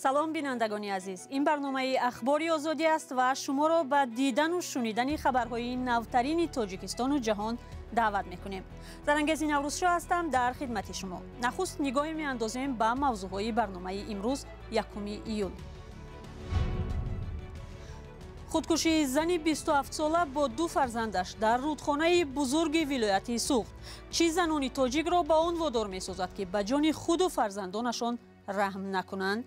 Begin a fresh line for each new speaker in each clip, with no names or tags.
Салом, бинандагони азиз. Ин барномаи Ахбори Озодӣ аст ва шуморо ба дидану шунидани хабарҳои навтарини Тоҷикистону ҷаҳон даъват мекунем. Зарангези Наврӯзшоҳ ҳастам дар хидмати шумо. Нахуст нигоҳе меандозем ба мавзӯъҳои барномаи имрӯз, 1 июл. Худкушии зани 27-сола бо ду фарзандаш дар рӯдхонаи бузурги вилояти Суғд. Чӣ занони тоҷикро ба он водор месозад, ки ба ҷони худу фарзандонашон раҳм накунанд?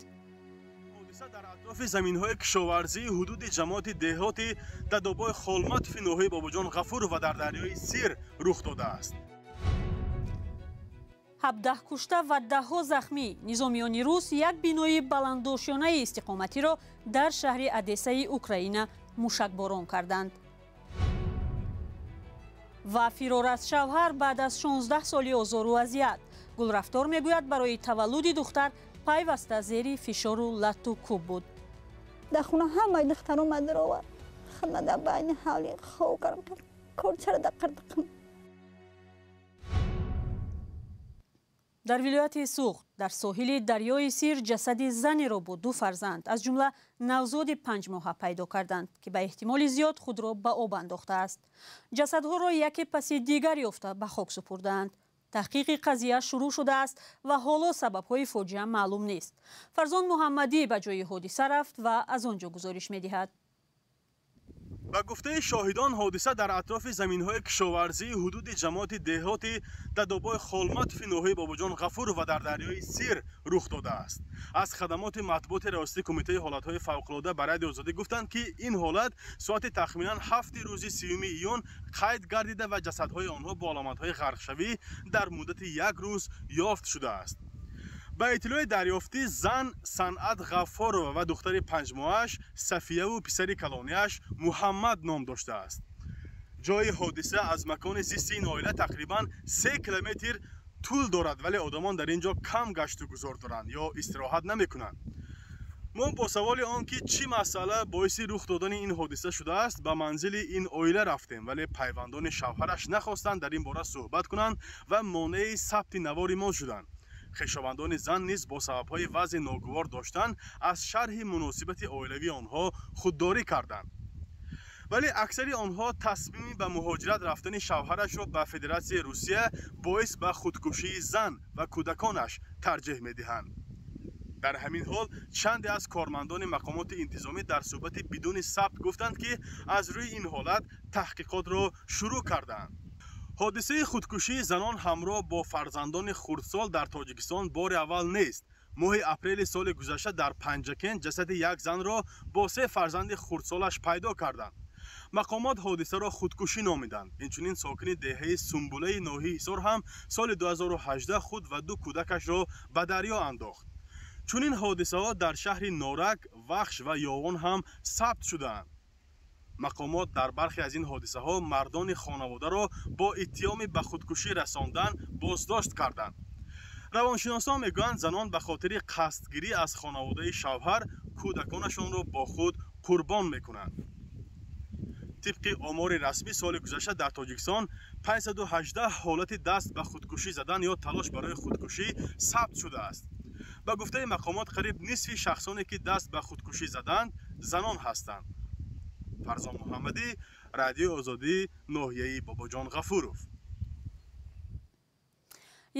Ҳодиса дар атрофи заминҳои кишоварзии ҳудуди ҷамоати деҳоти Дадобои Холматови ноҳияи Бобоҷон Ғафуров ва дар дарёи Сир рух додааст.
17 кушта ва даҳҳо захмӣ. Низомиёни рус як бинои баландошёнаи истиқоматиро дар шаҳри Одессаи Украина мушакборон карданд. Ва фирор аз шавҳар баъд аз 16 соли озору азият. Гулрафтор мегӯяд, барои таваллуди духтар пайваста зери фишору латту кӯб буд.
Дар хона ҳамаи духтаро мадаровад, худма дар байни ҳавли хов кардам, корчара дар қирдиқам.
Дар вилояти Суғд дар соҳили дарёи Сир ҷасади занеро бо ду фарзанд, аз ҷумла навзоди 5-моҳа, пайдо карданд, ки ба эҳтимоли зиёд худро ба об андохтааст. Ҷасадҳоро яке паси дигар ёфта, ба хок супурдаанд. Таҳқиқи қазия шурӯъ шудааст ва ҳоло сабабҳои фоҷиа маълум нест. Фарзон Муҳаммадӣ ба ҷои ҳодиса рафт ва аз он ҷо гузориш медиҳад.
Ба гуфтаи шоҳидон, ҳодиса дар атрофи заминҳои кишоварзии ҳудуди ҷамоати деҳоти Дадобои Холматови ноҳияи Бобоҷон Ғафуров ва дар дарёи Сир рух додааст. Аз хадамоти матбуоти раёсати Кумитаи ҳолатҳои фавқулода ба Радиои Озодӣ гуфтанд, ки ин ҳолат соати тахминан 7-и рӯзи 30 июн қайд гардида ва ҷасадҳои онҳо бо аломатҳои ғарқшавӣ дар муддати як рӯз ёфт шудааст. Ба иттилои дарёфтӣ, зан Санъат Ғаффорова ва духтари 5-моҳааш Сафияву писари калонияш Муҳаммад ном доштааст. Ҷои ҳодиса аз макони зисти ин оила тақрибан 3 километр тӯл дорад, вале одамон дар ин ҷо кам гашту гузор доранд ё истироҳат намекунанд. Мо бо саволи он ки чӣ масъала боиси рух додани ин ҳодиса шудааст, ба манзили ин оила рафтем, вале пайвандони шавҳараш нахостанд дар ин бора суҳбат кунанд ва монеи сабти навори мо шуданд. Хешовандони зан низ бо сабабҳои вазъи ногувор доштан аз шарҳи муносибати оилавии онҳо худдорӣ карданд, вале аксари онҳо тасмими ба муҳоҷират рафтани шавҳарашро ба Федератсияи Русия боис ба худкушии зан ва кӯдаконаш тарҷеҳ медиҳанд. Дар ҳамин ҳол, чанде аз кормандони мақомоти интизомӣ дар суҳбати бидуни сабт гуфтанд, ки аз рӯи ин ҳолат таҳқиқотро шурӯъ кардаанд. Ҳодисаи худкушии занон ҳамроҳ бо фарзандони хурдсол дар Тоҷикистон бори аввал нест. Моҳи апрели соли гузашта дар Панҷакент ҷасади як занро бо се фарзанди хурдсолаш пайдо карданд. Мақомот ҳодисаро худкушӣ номиданд. Инчунин сокини деҳаи Сумбулаи ноҳияи Ҳисор ҳам соли 2018 худ ва ду кӯдакашро ба дарё андохт. Чунин ҳодисаҳо дар шаҳри Норак, Вахш ва Ёвон ҳам сабт шудаанд. Мақомот дар бархе аз ин ҳодисаҳо мардони хонаводаро бо иттиҳоми ба худкушӣ расондан боздошт карданд. Равоншиносон мегӯянд, занон ба хотири қасдгирӣ аз хонаводаи шавҳар кӯдаконашонро бо худ қурбон мекунанд. Тибқи омори расмӣ, соли гузашта дар Тоҷикистон 518 ҳолати даст ба худкушӣ задан ё талош барои худкушӣ сабт шудааст. Ба гуфтаи мақомот, қариб нисфи шахсоне ки даст ба худкушӣ заданд, занон ҳастанд. Фарзон Муҳаммадӣ, Радиои Озодӣ, ноҳияи Бобоҷон Ғафуров.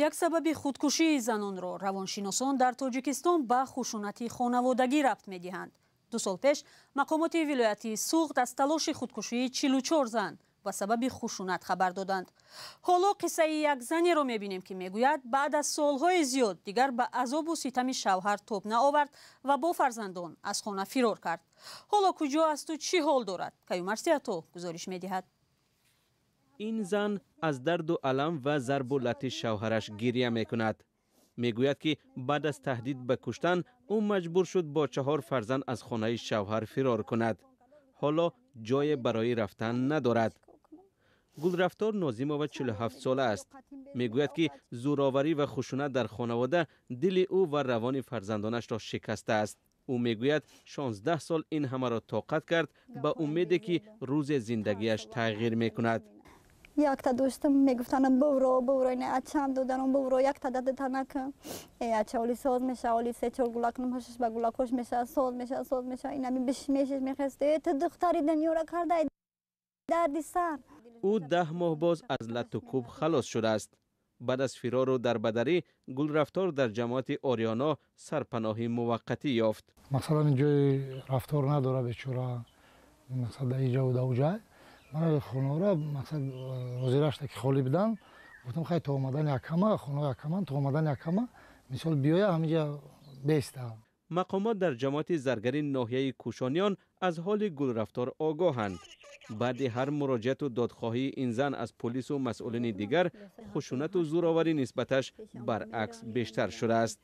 Як сабаби худкушии занонро равоншиносон дар Тоҷикистон ба хушунати хонаводагӣ рабт медиҳанд. 2 сол пеш мақомоти вилояти Суғд аз талоши худкушии 44 зан ба сабаби хушунат хабар доданд. Ҳоло қиссаи як занеро мебинем, ки мегӯяд, баъд аз солҳои зиёд дигар ба азобу ситами шавҳар тоб наовард ва бо фарзандон аз хона фирор кард. Ҳоло куҷо асту чӣ ҳол дорад, Каюмарс Ато гузориш медиҳад.
Ин зан аз дарду алам ва зарбу лати шавҳараш гиря мекунад. Мегӯяд, ки баъд аз таҳдид ба куштан ӯ маҷбур шуд бо чаҳор фарзанд аз хонаи шавҳар фирор кунад. Ҳоло ҷое барои рафтан надорад. Гулрафтор Нозимова 47 сола аст. Мегӯяд, ки зӯроварӣ ва хушунат дар хонавода дили ӯ ва равони фарзандонашро шикастааст. Ӯ мегӯяд, 16 сол ин ҳамаро тоқат кард ба умеде, ки рӯзе зиндагиаш тағйир мекунад.
Якта доштам, мегуфтанд бувро, бувро, ина ачам додарам бувро, якта дада накун. Э ача оли соз меша, оли се чор гула кунам, ҳашаш ба гулакош меша, соз меша, соз меша. Ина ми биш мешиш мехест. Э ту духтари дунёра карда дарди сар.
Ӯ 10 моҳ боз аз латту кӯб халос шудааст. Баъд аз фирору дарбадарӣ Гулрафтор дар ҷамоати Ориёно сарпаноҳи муваққатӣ ёфт.
Масалан, ҷои рафтор надора бечора, мақсад дар иҷа дар уҷай. Мана хонаро мақсад ҳозирашта ки холӣ будан, гуфтам хай то омадани акама, хонаи акаман то омадани акама, мисол биёя ҳамиҷа беста.
Мақомот дар ҷамоати Заргари ноҳияи Кӯшониён аз ҳоли Гулрафтор огоҳанд. Баъди ҳар муроҷиату додхоҳии ин зан аз полису масъулини дигар, хушунату зӯроварӣ нисбаташ баръакс бештар шудааст.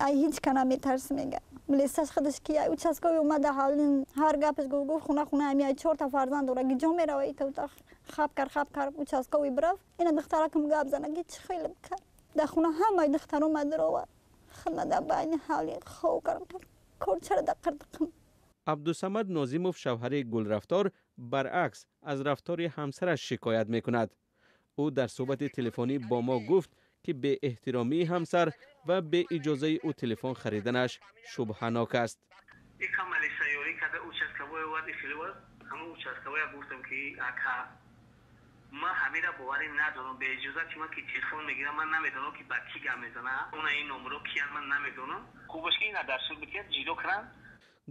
Ай ҳеҷ ка наметарс мега. Милисаш худаш ки ай участковый омада ҳалин ҳар гапаш гуфт хона хона ами ай чорта фарзанд дора гиҷо мерава ита хаб кар хаб кар участковый бирав ина духтаракам гап зана ки чӣ хеле кар. Дар хона ҳамаи духтаро мадировад. Хона дар байни ҳавли хов карам корчара дар қирдиқам.
Абдусамад Нозимов, шавҳари Гулрафтор, баръакс аз рафтори ҳамсараш шикоят мекунад. Ӯ дар суҳбати телефонӣ бо мо гуфт ки беэҳтиромии ҳамсар ва беиҷозаи ӯ телефон хариданаш шубҳанок аст.
Ман ҳамира боварӣ надорам. Беиҷозати ман ки телефон мегирам, ман намедонам ки ба кӣ гап мезанам. Она ин номро киян ман намедонам. Хубаш ки ина дар суд бикунад, ҷидо кунанд.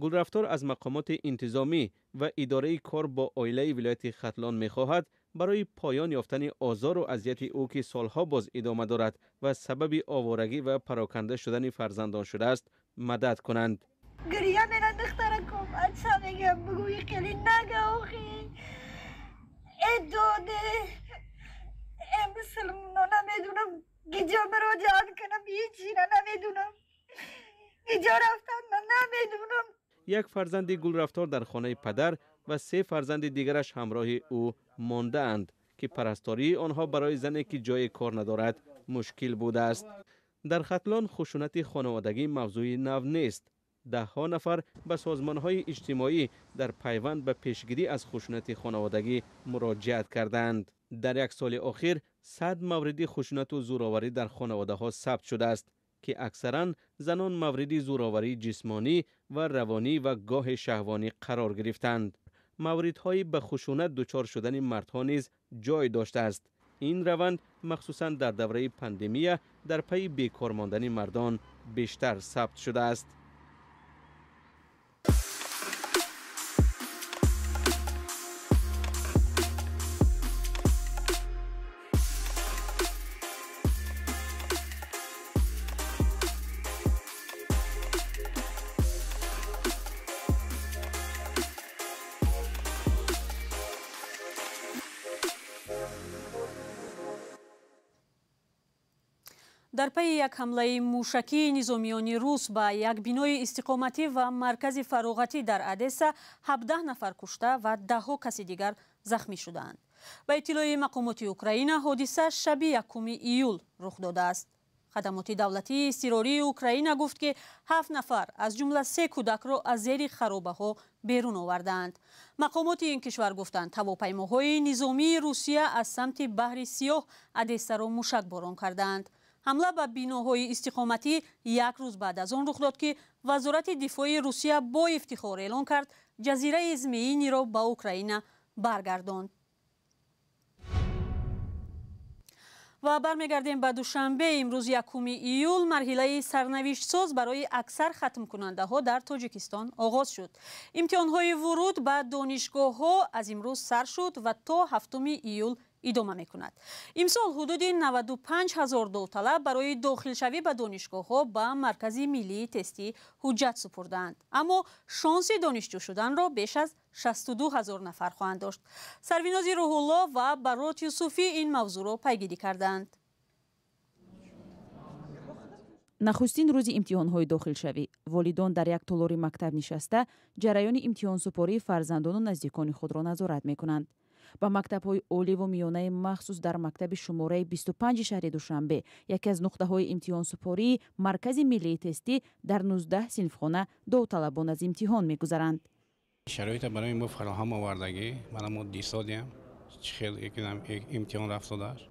Гулрафтор аз мақомоти интизомӣ ва идораи кор бо оилаи вилояти Хатлон мехоҳад барои поён ёфтани озору азияти ӯ ки солҳо боз идома дорад ва сабаби оворагӣ ва пароканда шудани фарзандон шудааст, мадад кунанд.
Гиря мера духтараком, ача мегам бугӯи хеле нага охи. Э доде, э мусулмоно намедунам гиҷо муроҷиат кунам, ҳечира намедунам. Гиҷо рафтан ман намедунам.
Як фарзанди Гулрафтор дар хонаи падар ва 3 фарзанди дигараш ҳамроҳи ӯ мондаанд ки парастории онҳо барои зане ки ҷои кор надорад мушкил будааст. Дар Хатлон хушунати хонаводагӣ мавзӯи нав нест. Даҳҳо нафар ба созмонҳои иҷтимоӣ дар пайванд ба пешгирӣ аз хушунати хонаводагӣ муроҷиат кардаанд. Дар як соли охир 100 мавриди хушунату зӯроварӣ дар хонаводаҳо сабт шудааст ки аксаран занон мавриди зӯроварии ҷисмонӣ ва равонӣ ва гоҳи шаҳвонӣ қарор гирифтанд. Мавридҳои ба хушунат дучор шудани мардҳо низ ҷой доштааст. Ин раванд махсусан дар давраи пандемия дар пайи бекор мондани мардон бештар сабт шудааст.
Дар пайи як ҳамлаи мушакии низомиёни рус ба як бинои истиқоматӣ ва маркази фароғатӣ дар Одесса 17 нафар кушта ва даҳҳо каси дигар захмӣ шудаанд. Ба иттилои мақомоти Украина, ҳодиса шаби 1 июл рух додааст. Хадамоти давлатии истирории Украина гуфт ки 7 нафар аз ҷумла 3 кӯдакро аз зери харобаҳо берун овардаанд. Мақомоти ин кишвар гуфтанд, ҳавопаймоҳои низомии Русия аз самти баҳри Сиёҳ Одессаро мушакборон кардаанд. Ҳамла ба биноҳои истиқоматӣ як рӯз баъд аз он рух дод ки вазорати дифои Русия бо ифтихор эълон кард ҷазираи Змеиниро ба Украина баргардонд. Ва бармегардем ба Душанбе. Имрӯз 1 июл марҳилаи сарнавиштсоз барои аксар хатмкунандаҳо дар Тоҷикистон оғоз шуд. Имтиҳонҳои вуруд ба донишгоҳҳо аз имрӯз сар шуд ва то 7 июл идома мекунад. Имсол ҳудуди 95 ҳазор довталаб барои дохилшавӣ ба донишгоҳҳо ба Маркази миллии тестӣ ҳуҷҷат супурдаанд. Аммо шонси донишҷӯ шуданро беш аз 62 ҳазор нафар хоҳанд дошт. Сарвинози Рӯҳулло ва Барот Юсуфӣ ин мавзӯъро пайгирӣ кардаанд.
Нахустин рӯзи имтиҳонҳои дохилшавӣ волидон дар як толори мактаб нишаста ҷараёни имтиҳонсупории фарзандону наздикони худро назорат мекунанд. Ба мактабҳои оливу миёнаи махсус дар мактаби шумораи 25 шаҳри Душанбе, яке аз нуқтаҳои имтиҳонсупории Маркази миллии тестӣ, дар 19 синфхона довталабон аз имтиҳон мегузаранд.
Шароита барои мо фароҳам овардагӣ, мана мо дисодем, Чӣ хел имтиҳон рафт додааст.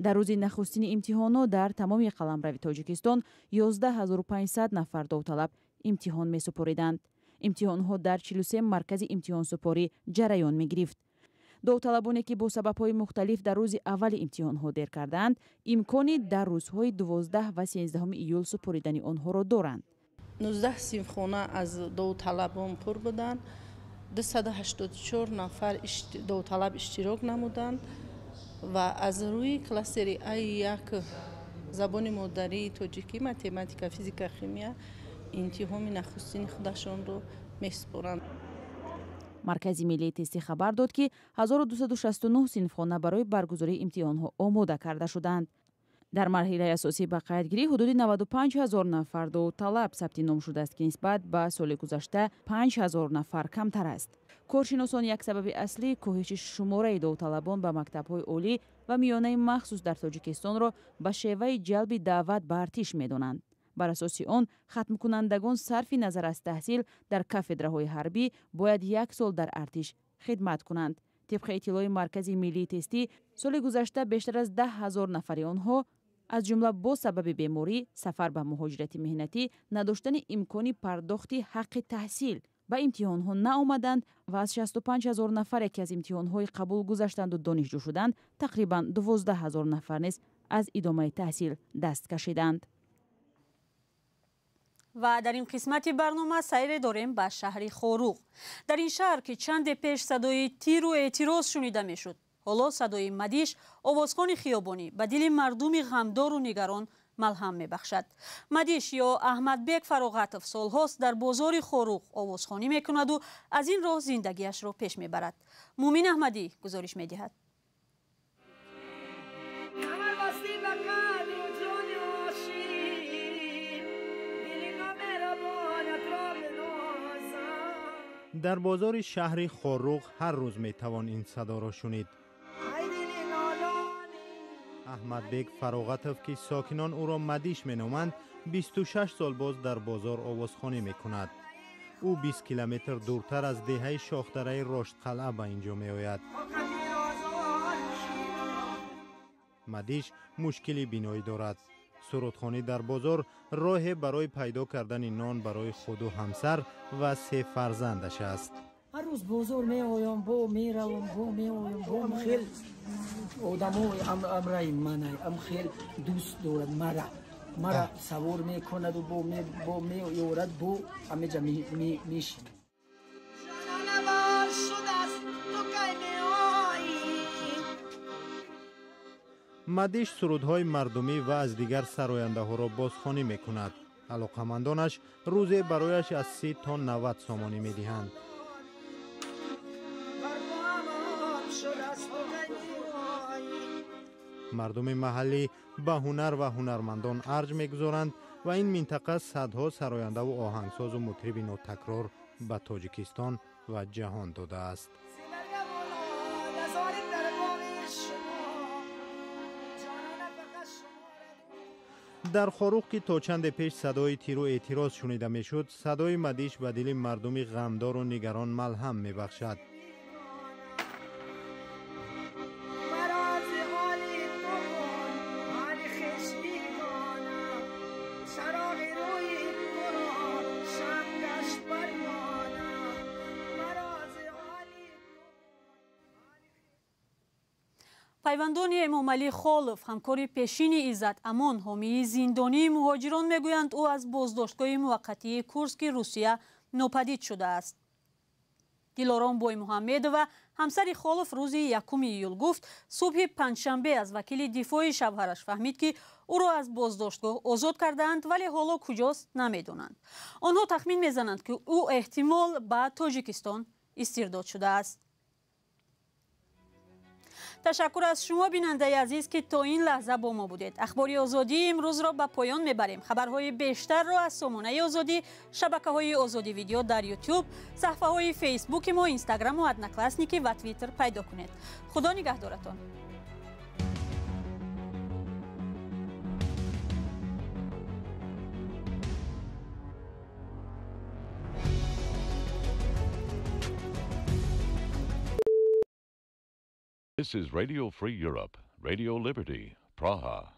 Дар рӯзи нахустини имтиҳонот дар тамоми қаламрави Тоҷикистон 11500 нафар довталаб имтиҳон месупориданд. Имтиҳонҳо дар 43 маркази имтиҳонсупорӣ ҷараён мегирифт. Довталабоне ки бо сабабҳои мухталиф дар рӯзи аввали имтиҳонҳо дер кардаанд, имкони дар рӯзҳои 12 ва 13 июл супоридани онҳоро доранд.
19 синфхона аз довталабон пур буданд, 284 нафар довталаб иштирок намуданд ва аз рӯи кластери А1 забони модарии тоҷикӣ, математика, физика, химия имтиҳони нахустини худашонро месупоранд.
Маркази миллии тестӣ хабар дод, ки 1269 синфхона барои баргузории имтиҳонҳо омода карда шудаанд. Дар марҳилаи асосӣ ба қайдгирӣ ҳудуди 95 000 нафар довталаб сабти ном шудааст, ки нисбат ба соли гузашта 5000 нафар камтар аст. Коршиносон як сабаби аслии коҳиши шумораи довталабон ба мактабҳои олӣ ва миёнаи махсус дар Тоҷикистонро ба шеваи ҷалби даъват ба артиш медонанд. Бар асоси он хатмкунандагон сарфи назар аз таҳсил дар кафедраҳои ҳарбӣ бояд як сол дар артиш хидмат кунанд. Тибқи иттилои Маркази миллии тестӣ, соли гузашта бештар аз 10 000 нафари онҳо, аз ҷумла бо сабаби беморӣ, сафар ба муҳоҷирати меҳнатӣ, надоштани имкони пардохти ҳаққи таҳсил ба имтиҳонҳо наомаданд ва аз 65 000 нафаре, ки аз имтиҳонҳои қабул гузаштанду донишҷӯ шуданд, тақрибан 12 000 нафар низ аз идомаи таҳсил даст кашиданд.
Ва дар ин қисмати барнома сайре дорем ба шаҳри Хоруғ. Дар ин шаҳр, ки чанде пеш садои тиру эътироз шунида мешуд, ҳоло садои Мадиш, овозхони хиёбонӣ, ба дили мардуми ғамдору нигарон малҳам мебахшад. Мадиш ё Аҳмадбек Фароғатов солҳост дар бозори Хоруғ овозхонӣ мекунаду аз ин роҳ зиндагиашро пеш мебарад. Муъмин Аҳмадӣ гузориш медиҳад.
Дар бозори шаҳри Хоруғ ҳар рӯз метавон ин садоро шунид. Аҳмадбек Фароғатов, ки сокинон ӯро Мадиш меноманд, 26 сол боз дар бозор овозхонӣ мекунад. Ӯ 20 километр дуртар аз деҳаи шохдараи Роштқалъа ба ин ҷо меояд. Мадиш мушкили биноӣ дорад. Сурудхонӣ дар бозор роҳе барои пайдо кардани нон барои худу ҳамсар ва се фарзандаш аст.
Ҳар рӯз бозор меоям, бо меравам, бо меоям, бо хел одамо амраи манай, ам хел дӯст дорад мара, мара савор мекунаду бо меёрад, бо ҳамеҷа мешинад.
Мадиш сурудҳои мардумӣ ва аз дигар сарояндаҳоро бозхонӣ мекунад. Алоқамандонаш рӯзе барояш аз 30 то 90 сомонӣ медиҳанд. Мардуми маҳаллӣ ба ҳунар ва ҳунармандон арҷ мегузоранд ва ин минтақа садҳо сарояндаву оҳангсозу мутриби нотакрор ба Тоҷикистон ва ҷаҳон додааст. Дар Хоруғ, ки то чанде пеш садои тиру эътироз шунида мешуд, садои Мадиш ба дили мардуми ғамдору нигарон малҳам мебахшад.
Пайвандони Эмомалӣ Холов, ҳамкори пешини Иззат Амон, ҳомии зиндонии муҳоҷирон, мегӯянд, ӯ аз боздоштгоҳи муваққатии Курски Русия нопадид шудааст. Дилором Боймуҳаммедова, ҳамсари Холов, рӯзи 1 июл гуфт, субҳи панҷшанбе аз вакили дифои шавҳараш фаҳмид, ки ӯро аз боздоштгоҳ озод кардаанд, вале ҳоло куҷост намедонанд. Онҳо тахмин мезананд, ки ӯ эҳтимол ба Тоҷикистон истирдод шудааст. Ташаккур аз шумо, бинандаи азиз, ки то ин лаҳза бо мо будед. Ахбори Озодии имрӯзро ба поён мебарем. Хабарҳои бештарро аз сомонаи Озодӣ, шабакаҳои Озодӣ Видео дар Ютуб, саҳфаҳои Фейсбуки мо, Инстаграму Одноклассники ва Твиттер пайдо кунед. Худо нигаҳдоратон.
This is Radio Free Europe, Radio Liberty, Praha.